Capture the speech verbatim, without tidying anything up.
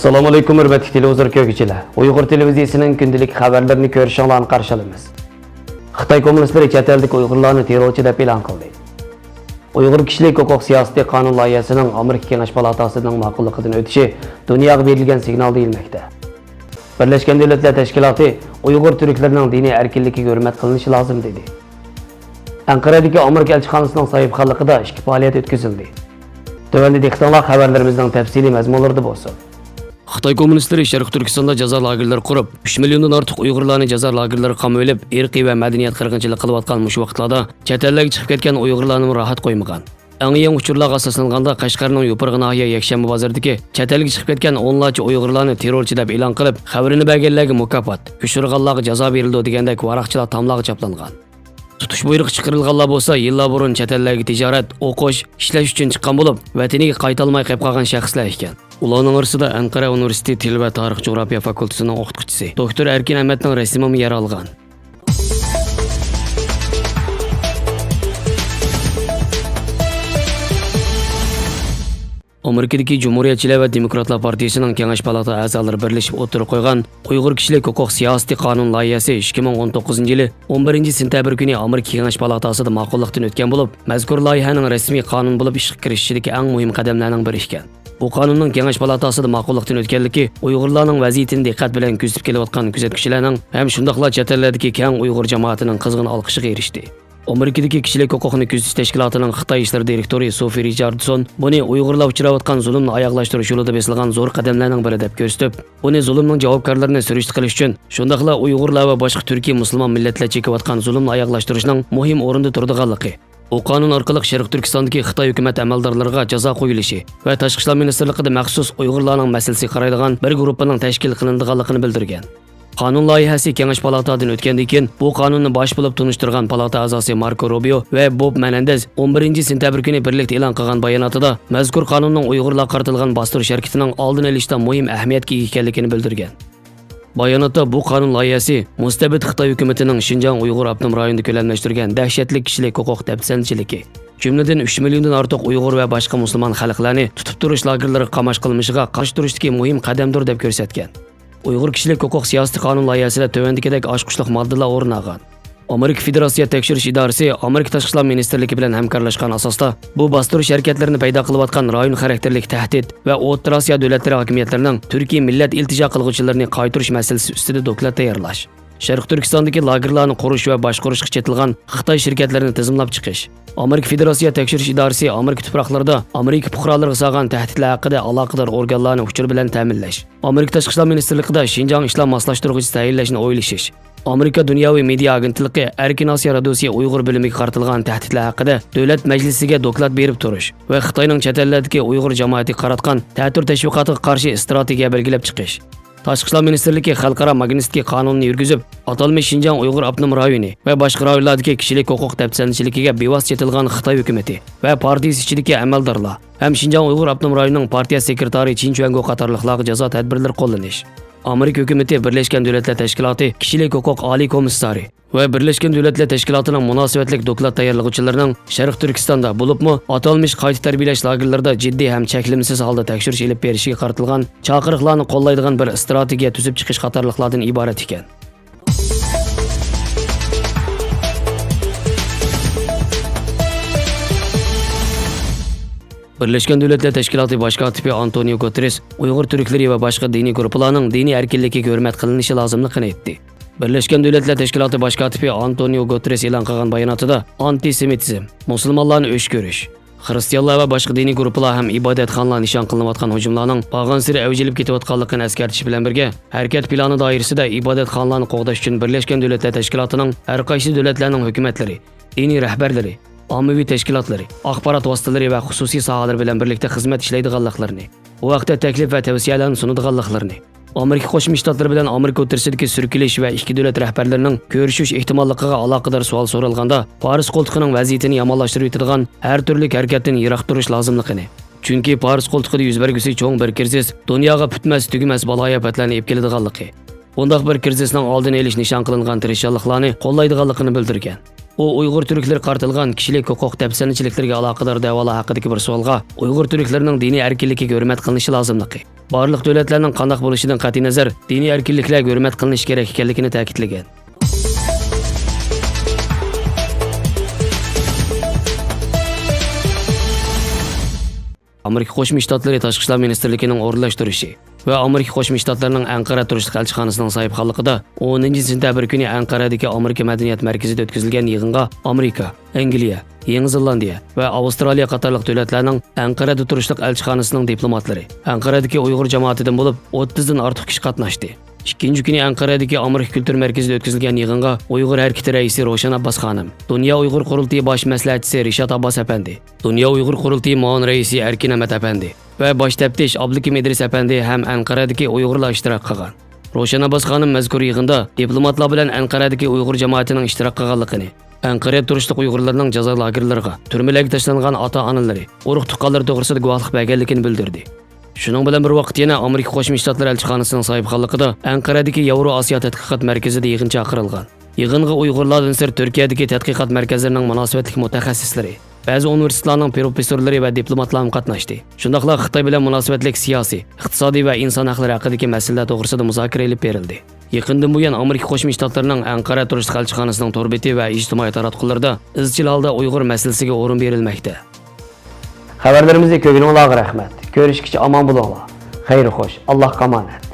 ئەسسالامۇ ئەلەيكۇم، ھۆرمەتلىك تېلېۋىزور كۆرگۈچىلەر. ئۇيغۇر تېلېۋىزىيىسىنىڭ كۈندىلىك خەۋەرلىرىنى كۆرۈشۈڭلارنى قارشى ئالىمىز. خىتاي كوممۇنىستلىرى چەت ئەلدىكى ئۇيغۇرلارنى تېررورچى دەپ ئېلان قىلدى. ئۇيغۇر كىشىلىك ھوقۇق سىياسىتى قانۇن لايىھەسىنىڭ ئامېرىكا كېڭەش پالاتاسىنىڭ ماقۇللۇقىدىن ئۆتۈشى دۇنياغا بېرىلگەن سىگنال دېيىلمەكتە. بىرلەشكەن دۆلەتلەر تەشكىلاتى ئۇيغۇر تۈركلىرىنىڭ دىنىي ئەركىنلىكىگە ھۆرمەت قىلىنىشى لازىم، دېدى. ئەنقەرەدىكى ئامېرىكا ئەلچىخانىسىنىڭ ساھىپىخانلىقىدا ئىككى پائالىيەت ئۆتكۈزۈلدى. تۆۋەندە دىققىتىڭلار خەۋەرلىرىمىزنىڭ تەپسىلىي مەزمۇنلىرىدا بولسۇن. خىتاي كوممۇنىستلىرى شەرقىي تۈركىستاندا جازا لاگېرلىرى قۇرۇپ، ئۈچ مىليوندىن ئارتۇق ئۇيغۇرلارنى جازا لاگېرلىرىغا قامىۋېلىپ، ئىرقىي ۋە مەدەنىيەت قىرغىنچىلىقى قىلىۋاتقان مۇشۇ ۋاقىتلاردا چەت ئەللەرگە چىقىپ كەتكەن ئۇيغۇرلارنىمۇ راھەت قويمىغان. ئەڭ يېڭى ئۇچۇرلارغا ئاساسلانغاندا، قەشقەرنىڭ يوپۇرغا ناھىيە يەكشەنبە بازىرىدىكى چەت ئەلگە چىقىپ كەتكەن ئونلارچە ئۇيغۇرلارنى تېررورچى دەپ ئېلان قىلىپ، خەۋىرىنى بەرگەنلەرگە مۇكاپات، يوشۇرغانلارغا جازا بېرىلىدۇ دېگەندەك ۋاراقچىلار تاملارغا چاپلانغان. تۇتۇش بۇيرۇقى چىقىرىلغانلار بولسا يىللار بۇرۇن چەت ئەللەرگە تىجارەت، ئوقۇش، ئىشلەش ئۈچۈن چىققان بولۇپ، ۋەتىنىگە قايتالماي قېلىپ قالغان شەخسلەر ئىكەن. ئۇلارنىڭ ئارىسىدا ئەنقەرە ئۇنىۋېرسىتېتى تىل ۋە تارىخ جۇغراپىيە فاكۇلتېتىنىڭ ئوقۇتقۇچىسى، دوكتور ئەركىن ئەمەتنىڭ رەسىمىمۇ يەر ئالغان. ئامېرىكىدىكى جۇمھۇرىيەتچىلەر ۋە دېموكراتلار پارتىيىسىنىڭ كېڭەش پالاتا ئەزالىرى بىرلىشىپ ئوتتۇرىغا قويغان ئۇيغۇر كىشىلىك ھوقۇق سىياسىتى قانۇن لايىھەسى ئىككى مىڭ ئون توققۇزىنچى يىلى ئون بىرىنچى سېنتەبىر كۈنى ئامېرىكا كېڭەش پالاتاسىدا ماقۇللۇقتىن ئۆتكەن بولۇپ، مەزكۇر لايىھەنىڭ رەسمىي قانۇن بولۇپ ئىشقا كىرىشىشىدىكى ئەڭ مۇھىم قەدەملەرنىڭ بىرى ئىكەن. بۇ قانۇننىڭ كېڭەش پالاتاسىدا ماقۇللۇقتىن ئۆتكەنلىكى ئۇيغۇرلارنىڭ ۋەزىيىتىنى دىققەت بىلەن كۆزىتىپ كېلىۋاتقان كۆزەتكۈچىلەرنىڭ ھەم شۇنداقلا چەت ئەللەردىكى كەڭ ئۇيغۇر جامائىتىنىڭ قىزغىن ئالقىشىغا ئېرىشتى. ئامېرىكىدىكى كىشىلىك ھوقۇقنى كۆزىتىش تەشكىلاتىنىڭ خىتاي ئىشلىرى دىرېكتورى سوفى رىچاردسون بۇنى ئۇيغۇرلار ئۇچراۋاتقان زۇلۇمنى ئاياغلاشتۇرۇش يولىدا بېسىلغان زور قەدەملەرنىڭ بىرى دەپ كۆرسىتىپ، بۇنى زۇلۇمنىڭ جاۋابكارلىرىنى سۈرۈشتە قىلىش ئۈچۈن، شۇنداقلا ئۇيغۇرلار ۋە باشقا تۈركىي مۇسۇلمان مىللەتلەر چېكىۋاتقان زۇلۇمنى ئاياغلاشتۇرۇشنىڭ مۇھىم ئورۇندا تۇرىدىغانلىقى، بۇ قانۇن ئارقىلىق شەرقىي تۈركىستاندىكى خىتاي ھۆكۈمەت ئەمەلدارلىرىغا جازا قويۇلۇشى ۋە تاشقى ئىشلار مىنىستىرلىقىدا مەخسۇس ئۇيغۇرلارنىڭ مەسىلىسىگە قارايدىغان بىر گۇرۇپپىنىڭ تەشكىل قىلىنىدىغانلىقىنى بىلدۈرگەن. قانۇن لايىھەسى كېڭەش پالاتادىن ئۆتكەندىن كېيىن، بۇ قانۇننى باش بولۇپ تونۇشتۇرغان پالاتا ئەزاسى ماركو روبىيو ۋە بوب مېنېندېز ئون بىرىنچى سېنتەبىر كۈنى بىرلىكتە ئېلان قىلغان باياناتىدا مەزكۇر قانۇننىڭ ئۇيغۇرلارغا قارىتىلغان باستۇرۇش ھەرىكىتىنىڭ ئالدىنى ئېلىشتا مۇھىم ئەھمىيەتكە ئىگە ئىكەنلىكىنى بىلدۈرگەن. باياناتتا بۇ قانۇن لايىھەسى مۇستەبىت خىتاي ھۆكۈمىتىنىڭ شىنجاڭ ئۇيغۇر ئاپتونوم رايونىدا كۆلەملەشتۈرگەن دەھشەتلىك كىشىلىك ھوقۇق دەپسەندىچىلىكى، جۈملىدىن ئۈچ مىليوندىن ئارتۇق ئۇيغۇر ۋە باشقا مۇسۇلمان خەلقلەرنى تۇتۇپ تۇرۇش لاگېرلىرىغا قاماش قىلمىشىغا قارشى تۇرۇشتىكى مۇھىم قەدەمدۇر دەپ كۆرسەتكەن. ئۇيغۇر كىشىلىك ھوقۇق سىياسىتى قانۇن لايىھەسىدە تۆۋەندىكىدەك ئاچقۇچلۇق ماددىلار ئورۇن ئالغان. ئامېرىكا فېدېراتسىيە تەكشۈرۈش ئىدارىسى ئامېرىكا تاشقى ئىشلار مىنىستىرلىكى بىلەن ھەمكارلاشقان ئاساستا، بۇ باستۇرۇش ھەرىكەتلىرىنى پەيدا قىلىۋاتقان رايون خاراكتېرلىك تەھدىت ۋە ئوتتۇرا ئاسىيا دۆلەتلىرى ھاكىمىيەتلىرىنىڭ تۈركىي مىللەت ئىلتىجا قىلغۇچىلىرىنى قايتۇرۇش مەسىلىسى ئۈستىدە دوكلات تەييارلاش، شەرقىي تۈركىستاندىكى لاگېرلارنى قۇرۇش ۋە باشقۇرۇشقا چېتىلغان خىتاي شىركەتلىرىنى تىزىملاپ چىقىش، ئامېرىكا فېدېراتسىيە تەكشۈرۈش ئىدارىسى ئامېرىكا تۇپراقلىرىدا ئامېرىكا پۇقرالىرىغا سالغان تەھدىتلەر ھەققىدە ئالاقىدار ئورگانلارنى ئۇچۇر بىلەن تەمىنلەش، ئامېرىكا تاشقى ئىشلار مىنىستىرلىقىدا شىنجاڭ ئىشلار ماسلاشتۇرغۇچىسى تەيىنلەشنى ئويلىشىش، ئامېرىكا دۇنياۋى مېدىيا ئاگېنتلىقى ئەركىن ئاسىيا رادىيوسى ئۇيغۇر بۆلۈمىگە قارىتىلغان تەھدىتلەر ھەققىدە دۆلەت مەجلىسىگە دوكلات بېرىپ تۇرۇش ۋە خىتاينىڭ چەت ئەللەردىكى ئۇيغۇر جامائىتىگە قاراتقان تەتۈر تەشۋىقاتىغا قارشى ئىستراتېگىيە بەلگىلەپ چىقىش. تاشقى ئىشلار مىنىستىرلىكى خەلقئارا ماگنىتسكىي قانۇنىنى يۈرگۈزۈپ، ئاتالمىش شىنجاڭ ئۇيغۇر ئاپتونوم رايونى ۋە باشقا رايونلاردىكى كىشىلىك ھوقۇق دەپسەندىچىلىكىگە بىۋاسىتە چېتىلغان خىتاي ھۆكۈمىتى ۋە پارتىيىسى ئىچىدىكى ئەمەلدارلار ھەم شىنجاڭ ئۇيغۇر ئاپتونوم رايونىنىڭ پارتىيە سېكرېتارى چىن چۈەنگو قاتارلىقلارغا جازا تەدبىرلىرى قوللىنىش. ئامېرىكا ھۆكۈمىتى بىرلەشكەن دۆلەتلەر تەشكىلاتى كىشىلىك ھوقۇق ئالىي كومىسسارى ۋە بىرلەشكەن دۆلەتلەر تەشكىلاتىنىڭ مۇناسىۋەتلىك دوكلات تەييارلىغۇچىلىرىنىڭ شەرقىي تۈركىستاندا، بولۇپمۇ ئاتالمىش قايتا تەربىيەلەش لاگېرلىرىدا جىددىي ھەم چەكلىمىسىز ھالدا تەكشۈرۈش ئېلىپ بېرىشىگە قارىتىلغان چاقىرىقلارنى قوللايدىغان بىر ئىستراتېگىيە تۈزۈپ چىقىش قاتارلىقلاردىن ئىبارەت ئىكەن. بىرلەشكەن دۆلەتلەر تەشكىلاتى باش كاتىپى ئانتونىيو گۇتېررېس ئۇيغۇر تۈركلىرى ۋە باشقا دىنىي گۇرۇپپىلارنىڭ دىنىي ئەركىنلىكىگە ھۆرمەت قىلىنىشى لازىملىقىنى ئېيتتى. بىرلەشكەن دۆلەتلەر تەشكىلاتى باش كاتىپى ئانتونىيو گۇتېررېس ئېلان قىلغان باياناتىدا، ئانتىسېمىتىزم، مۇسۇلمانلارنى ئۆچ كۆرۈش، خىرىستىيانلار ۋە باشقا دىنىي گۇرۇپپىلار ھەم ئىبادەتخانىلار نىشان قىلىنىۋاتقان ھۇجۇملارنىڭ بارغانسېرى ئەۋج ئېلىپ كېتىۋاتقانلىقىنى ئەسكەرتىش بىلەن بىرگە، ھەرىكەت پىلانى دائىرىسىدە ئىبادەتخانىلارنى قوغداش ئۈچۈن بىرلەشكەن دۆلەتلەر تەشكىلاتىنىڭ ھەر قايسى دۆلەتلەرنىڭ ھۆكۈمەتلىرى، دىنىي رەھبەرلىرى، ئاممىۋى تەشكىلاتلىرى، ئاخبارات ۋاسىتىلىرى ۋە خۇسۇسىي ساھەلەر بىلەن بىرلىكتە خىزمەت ئىشلەيدىغانلىقلىرىنى، بۇ ھەقتە تەكلىپ ۋە تەۋسىيەلەرنى سۇنىدىغانلىقلىرىنى، ئامېرىكا قوشما شتاتلىرى بىلەن ئامېرىكا ئوتتۇرىسىدىكى سۈركىلىش ۋە ئىككى دۆلەت رەھبەرلىرىنىڭ كۆرۈشۈش ئېھتىماللىقىغا ئالاقىدار سوئال سورالغاندا، پارس قولتۇقىنىڭ ۋەزىيىتىنى يامانلاشتۇرۇۋېتىدىغان ھەر تۈرلۈك ھەرىكەتتىن يىراق تۇرۇش لازىملىقىنى، چۈنكى پارس قولتۇقىدا يۈز بەرگۈسى چوڭ بىر كىرىزىس دۇنياغا پۈتمەس، تۈگىمەس بالايىئاپەتلەرنى ئېلىپ كېلىدىغانلىقى، بۇنداق بىر كىرىزىسنىڭ ئالدىنى ئېلىش نىشان قىلىنغان تىرىشچانلىقلارنى قوللايدىغانلىقىنى بىلدۈرگەن. ئۇ ئۇيغۇر تۈركلىرى قارىتىلغان كىشىلىك ھوقۇق دەپسەندىچىلىكلىرىگە ئالاقىدار دەۋالار ھەققىدىكى بىر سوئالغا ئۇيغۇر تۈركلىرىنىڭ دىنىي ئەركىنلىكىگە ھۆرمەت قىلىنىشى لازىملىقى، بارلىق دۆلەتلەرنىڭ قانداق بولۇشىدىن قەتئىينەزەر، دىنىي ئەركىنلىكلەرگە ھۆرمەت قىلىنىشى كېرەك ئىكەنلىكىنى تەكىتلىگەن. ئامېرىكا قوشما شتاتلىرى تاشقى ئىشلار مىنىستىرلىكىنىڭ ئورۇنلاشتۇرۇشى ۋە ئامېرىكا قوشما شتاتلىرىنىڭ ئەنقەرە تۇرۇشلۇق ئەلچىخانىسىنىڭ ساھىبخانلىقىدا ئونىنچى سېنتەبىر كۈنى ئەنقەرەدىكى ئامېرىكا مەدەنىيەت مەركىزىدە ئۆتكۈزۈلگەن يىغىنغا ئامېرىكا، ئەنگلىيە، يېڭى زېلاندىيە ۋە ئاۋسترالىيە قاتارلىق دۆلەتلەرنىڭ ئەنقەرەدە تۇرۇشلۇق ئەلچىخانىسىنىڭ دىپلوماتلىرى، ئەنقەرەدىكى ئۇيغۇر جامائىتىدىن بولۇپ ئوتتۇزدىن ئارتۇق كىشى قاتناشتى. ئىككىنچى كۈنى ئەنقەرەدىكى ئامېرىكا كۈلتۈر مەركىزىدە ئۆتكۈزۈلگەن يىغىنغا ئۇيغۇر ھەرىكىتى رەئىسى روشەن ئابباس خانىم، دۇنيا ئۇيغۇر قۇرۇلتىيى باش مەسلىھەتچىسى رىشات ئابباس ئەپەندى، دۇنيا ئۇيغۇر قۇرۇلتىيى مۇئاۋىن رەئىسى ئەركىن ئەمەت ئەپەندى ۋە باش تەپتىش ئابلىكىم ئىدرىس ئەپەندى ھەم ئەنقەرەدىكى ئۇيغۇرلار ئىشتىراك قىلغان. روشەن ئابباس خانىم مەزكۇر يىغىندا دىپلوماتلار بىلەن ئەنقەرەدىكى ئۇيغۇر جامائىتىنىڭ ئىشتىراك قىلغانلىقىنى، ئەنقەرەدە تۇرۇشلۇق ئۇيغۇرلارنىڭ جازا لاگېرلىرىغا، تۈرمىلەرگە تاشلانغان ئاتا-ئانىلىرى، ئۇرۇق-تۇغقانلىرى توغرىسىدا گۇۋاھلىق بەرگەنلىكىنى بىلدۈردى. شۇنىڭ بىلەن بىر ۋاقىت يەنە ئامېرىكا قوشما شتاتلىرى ئەلچىخانىسىنىڭ ساھىبخانلىقىدا ئەنقەرەدىكى ياۋرو ئاسىيا تەتقىقات مەركىزىدە يىغىن چاقىرىلغان. يىغىنغا ئۇيغۇرلاردىن سىرت تۈركىيەدىكى تەتقىقات مەركەزلىرىنىڭ مۇناسىۋەتلىك مۇتەخەسسىسلىرى، بەزى ئۇنىۋېرسىتېتلارنىڭ پروفېسسورلىرى ۋە دىپلوماتلارمۇ قاتناشتى. شۇنداقلا خىتاي بىلەن مۇناسىۋەتلىك سىياسىي، ئىقتىسادىي ۋە ئىنسان ھەقلىرى ھەققىدىكى مەسىلىلەر توغرىسىدا مۇزاكىرە ئېلىپ بېرىلدى. يېقىندىن بۇيان ئامېرىكا قوشما شتاتلىرىنىڭ ئەنقەرە تۇرۇشلۇق ئەلچىخانىسىنىڭ تور بېتى ۋە ئىجتىمائىي تاراتقۇلىرىدا ئىزچىل ھالدا ئۇيغۇر مەسىلىسىگە ئورۇن بېرىلمەكتە. خەۋەرلىرىمىزنى كۆرگىنىڭلارغا رەھمەت. كۆرۈشكىچە ئامان بولۇڭلار. خەير خوش، ئاللاھقا ئامانەت.